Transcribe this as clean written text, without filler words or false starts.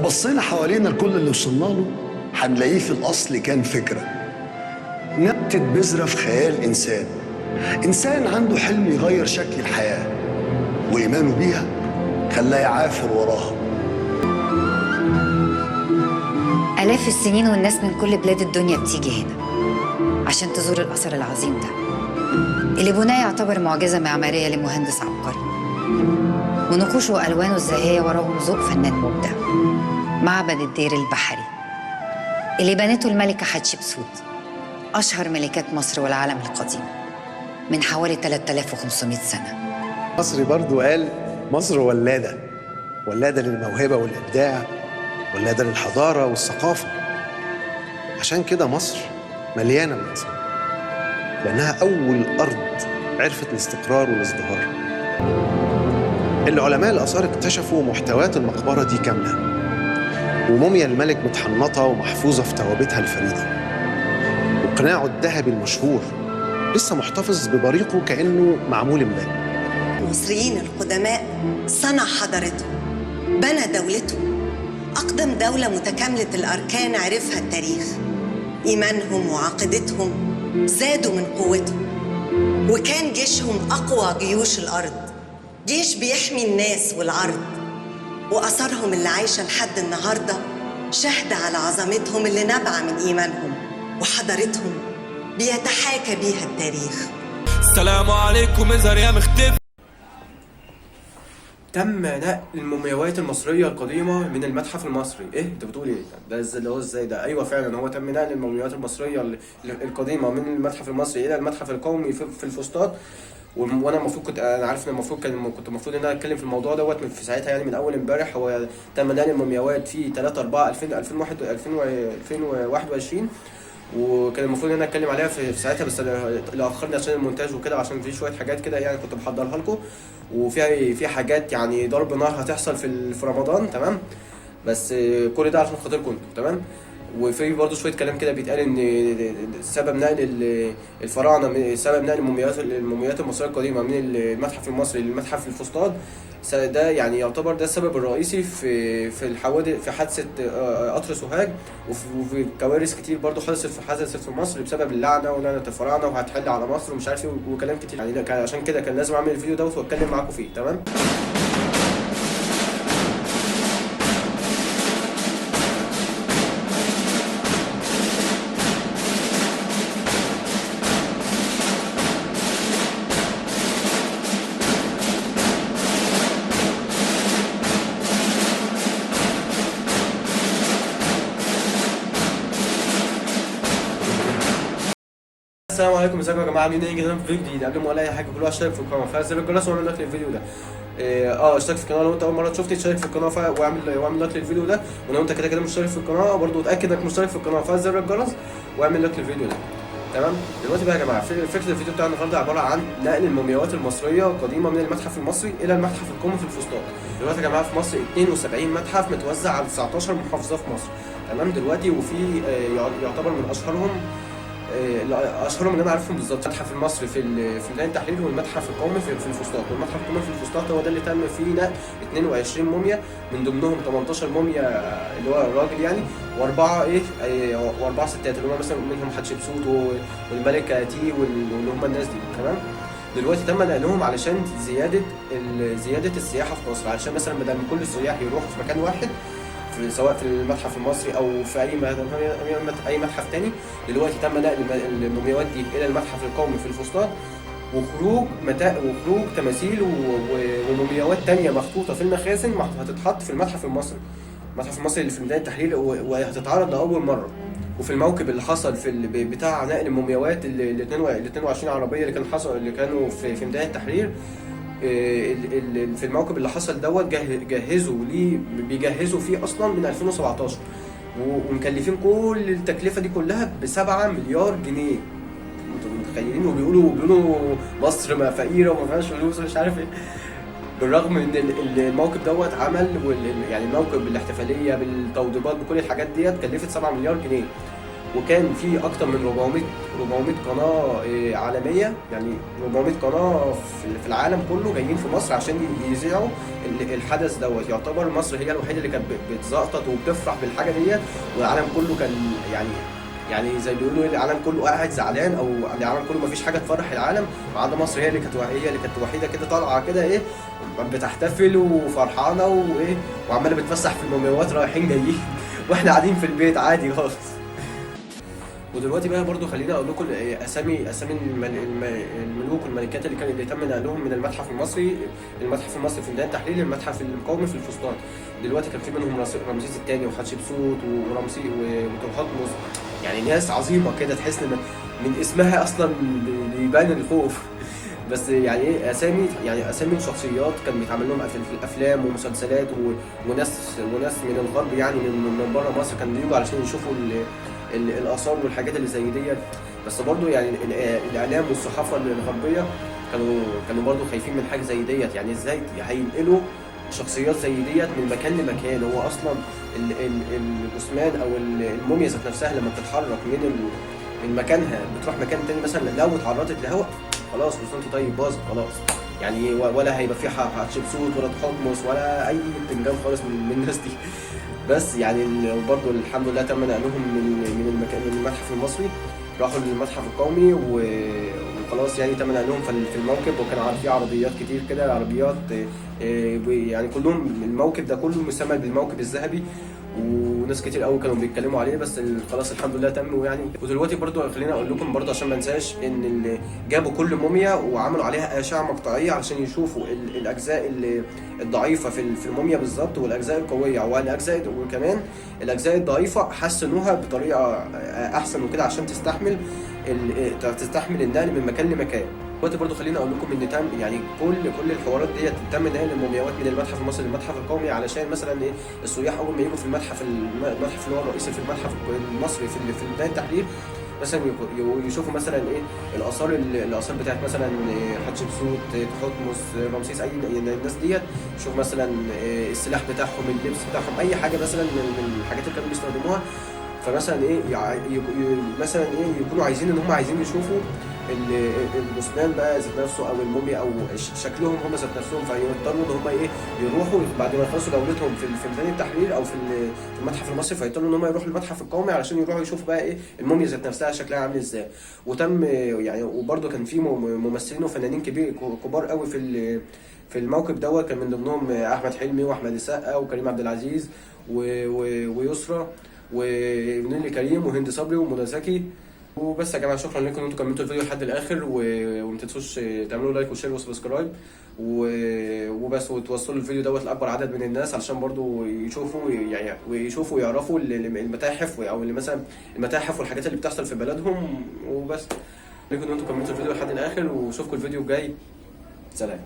بصينا حوالينا لكل اللي وصلنا له هنلاقيه في الأصل كان فكرة نبتة بذرة في خيال إنسان، إنسان عنده حلم يغير شكل الحياة، وإيمانه بيها خلاه يعافر وراها. آلاف السنين والناس من كل بلاد الدنيا بتيجي هنا عشان تزور الأثر العظيم ده اللي بناه يعتبر معجزة معمارية لمهندس عبقري، ونقوشه وألوانه الزاهية وراهم ذوق فنان مبدع. معبد الدير البحري اللي بنته الملكة حتشبسوت، أشهر ملكات مصر والعالم القديم، من حوالي 3500 سنة. مصري برضو قال مصر ولادة، ولادة للموهبة والإبداع، ولادة للحضارة والثقافة. عشان كده مصر مليانة بالآثار، لأنها أول أرض عرفت الاستقرار والازدهار. العلماء الآثار اكتشفوا محتويات المقبرة دي كاملة، وموميا الملك متحنطة ومحفوظة في توابتها الفريدة، وقناعه الذهبي المشهور لسه محتفظ ببريقه كأنه معمول امبارح. المصريين القدماء صنع حضارتهم، بنى دولتهم، أقدم دولة متكاملة الأركان عرفها التاريخ. إيمانهم وعقيدتهم زادوا من قوتهم، وكان جيشهم أقوى جيوش الأرض، جيش بيحمي الناس والعرض. وأثرهم اللي عايشة لحد النهاردة شاهدة على عظمتهم اللي نابعة من إيمانهم وحضارتهم بيتحاكى بيها التاريخ. السلام عليكم ازهر يا مختفي. تم نقل المومياوات المصرية القديمة من المتحف المصري. ايه انت بتقول ايه ده؟ ازاي ده؟ هو ازاي ده؟ ايوه فعلا هو تم نقل المومياوات المصرية القديمة من المتحف المصري الى المتحف القومي في الفسطاط. وانا المفروض كنت انا عارف ان المفروض كنت المفروض ان انا اتكلم في الموضوع دوت من في ساعتها، يعني من اول امبارح. هو تم نقل المومياوات في 3 4 2000 2021، وكان المفروض ان انا اتكلم عليها في ساعتها، بس اللي اخرني عشان المونتاج وكده، عشان في شوية حاجات كده يعني كنت بحضرها لكم، وفي حاجات يعني ضرب نار هتحصل في رمضان، تمام؟ بس كل ده عشان خاطركم انتوا، تمام؟ وفي برضه شوية كلام كده بيتقال ان سبب نقل الفراعنة، سبب نقل المومياوات المصرية القديمة من المتحف المصري للمتحف الفسطاط، ده يعني يعتبر ده السبب الرئيسي في الحوادث، في حادثه قطر سوهاج، وفي كوارث كتير برضه حدثت في مصر بسبب اللعنة ولعنه الفراعنة وهتحل على مصر ومش عارف ايه وكلام كتير يعني. عشان كده كان لازم اعمل الفيديو دوت واتكلم معاكم فيه، تمام؟ السلام عليكم، ازيكم يا جماعة؟ عاملين ايه؟ جدا في فيديو جديد. قبل ما اقول اي حاجة كل واحد اشترك في القناة وفعل زر الجرس واعمل like للفيديو ده. اشترك في القناة لو انت اول مرة تشوفني، اشترك في القناة واعمل like للفيديو ده، ولو انت كده كده مشترك في القناة برضه اتاكد انك مشترك في القناة وفعل زر الجرس واعمل like للفيديو ده، تمام؟ دلوقتي بقى يا جماعة فكرة الفيديو بتاع النهارده عبارة عن نقل المومياوات المصرية القديمة من المتحف المصري الى المتحف القومي في الفسطاط. دلوقتي يا جماعة في مصر 72 متحف متوزع على 19 محافظة في مصر، تمام؟ دلوقتي وفي يعتبر من اشهرهم اللي انا عارفهم بالظبط المتحف المصري في ميدان التحرير، والمتحف القومي في الفسطاط. والمتحف القومي في الفسطاط هو ده اللي تم فيه نقل 22 موميا، من ضمنهم 18 موميا اللي هو الراجل يعني، واربعة ستات اللي هم مثلا منهم حتشبسوت والملكة تي واللي هم الناس دي، تمام؟ دلوقتي تم نقلهم علشان زيادة السياحة في مصر، علشان مثلا بدل ما كل السياح يروحوا في مكان واحد، سواء في المتحف المصري او في اي متحف تاني. دلوقتي تم نقل المومياوات دي الى المتحف القومي في الفسطاط، وخروج تماثيل ومومياوات تانية مخطوطة في المخازن هتتحط في المتحف المصري، المتحف المصري اللي في ميدان التحرير، وهتتعرض لاول مرة. وفي الموكب اللي حصل في بتاع نقل المومياوات ال 22 عربية اللي كانوا في ميدان التحرير، في الموكب اللي حصل دوت جهزوا ليه، بيجهزوا فيه اصلا من 2017، ومكلفين كل التكلفة دي كلها ب7 مليار جنيه. انتوا متخيلين؟ وبيقولوا مصر ما فقيرة وما فيهاش فلوس ومش عارف ايه، بالرغم ان الموكب دوت عمل يعني الموكب بالاحتفاليه بالتوضيبات بكل الحاجات ديت كلفت 7 مليار جنيه. وكان في اكتر من 400 قناة عالمية، يعني 400 قناة في العالم كله جايين في مصر عشان يذيعوا الحدث دوت. يعتبر مصر هي الوحيدة اللي كانت بتزقطط وبتفرح بالحاجة ديت، والعالم كله كان يعني زي بيقولوا العالم كله قاعد زعلان، او العالم كله مفيش حاجة تفرح العالم ما عدا مصر، هي اللي كانت وحيده كده طالعه كده ايه بتحتفل وفرحانه وايه وعماله بتفسح في المومياوات رايحين جايين، واحنا قاعدين في البيت عادي خالص. ودلوقتي بقى برضو خليني اقول لكم اسامي الملوك والملكات اللي تم نقلهم من المتحف المصري، المتحف المصري في ميدان التحرير للمتحف القومي في الفسطاط. دلوقتي كان في منهم رمسيس الثاني وحتشبسوت ورمسيس وتحتمس، يعني ناس عظيمة كده تحس ان من اسمها اصلا بيبان الخوف. بس يعني ايه اسامي، يعني اسامي وشخصيات كان بيتعمل لهم في الافلام ومسلسلات وناس من الغرب، يعني من بره مصر كانوا بيجوا علشان يشوفوا الاثار والحاجات اللي زي ديت. بس برضو يعني الاعلام والصحافة الغربية كانوا برضو خايفين من حاجة زي ديت، يعني ازاي هينقلوا شخصيات زي ديت من مكان لمكان؟ هو اصلا الجثمان او الموميا ذات نفسها لما بتتحرك من مكانها بتروح مكان تاني، مثلا لو اتعرضت لهواء خلاص وصلت طيب باظت خلاص، يعني ولا هيبقى في حتشبسوت ولا تحتمس ولا اي بتنجان خالص من الناس دي. بس يعني برضو الحمد لله تم نقلهم من المكان، من المتحف المصري راحوا للمتحف القومي وخلاص، يعني تم نقلهم في الموكب، وكان في عربيات كتير كده، عربيات يعني كلهم الموكب ده كله مسمى بالموكب الذهبي، وناس كتير قوي كانوا بيتكلموا عليه، بس خلاص الحمد لله تم. ويعني ودلوقتي برضو خلينا اقول لكم برضو عشان ما انساش ان اللي جابوا كل موميا وعملوا عليها اشعه مقطعيه علشان يشوفوا الاجزاء الضعيفة في الموميا بالظبط، والاجزاء القوية، والاجزاء وكمان الاجزاء الضعيفة حسنوها بطريقة احسن وكده عشان تستحمل النقل من مكان لمكان. دلوقتي برضو خليني اقول لكم ان تم يعني كل الحوارات ديت تم نقل المومياوات من المتحف المصري للمتحف القومي، علشان مثلا ايه السياح اول ما يجوا في المتحف اللي هو الرئيسي في المتحف المصري في ميدان التحرير مثلا يشوفوا مثلا ايه الاثار بتاعت مثلا حتشبسوت، تحتمس، رمسيس، اي الناس ديت، يشوفوا مثلا السلاح بتاعهم، اللبس بتاعهم، اي حاجة مثلا من الحاجات اللي كانوا بيستخدموها. فمثلا ايه مثلا ايه يكونوا عايزين ان هم عايزين يشوفوا الجثمان بقى ذات نفسه او الموميا او شكلهم هم ذات نفسهم، فيضطروا ان هم ايه يروحوا بعد ما يخلصوا جولتهم في ميدان التحرير او في المتحف المصري، فيضطروا ان هم يروحوا المتحف القومي علشان يروحوا يشوفوا بقى ايه الموميا ذات نفسها شكلها عامل ازاي. وتم يعني وبرده كان في ممثلين وفنانين كبار قوي في الموكب دوت، كان من ضمنهم احمد حلمي واحمد السقا وكريم عبد العزيز ويسرا ونيلي كريم وهند صبري ومنى زكي. وبس يا جماعة، شكرا لكم ان انتم كملتوا الفيديو لحد الاخر، وما تنسوش تعملوا like و share و subscribe وبس، وتوصلوا الفيديو دوت لاكبر عدد من الناس علشان برضو يشوفوا يعني ويشوفوا ويعرفوا المتاحف او اللي مثلا المتاحف والحاجات اللي بتحصل في بلدهم. وبس لكم ان انتم كملتوا الفيديو لحد الاخر، واشوفكم الفيديو الجاي. سلام.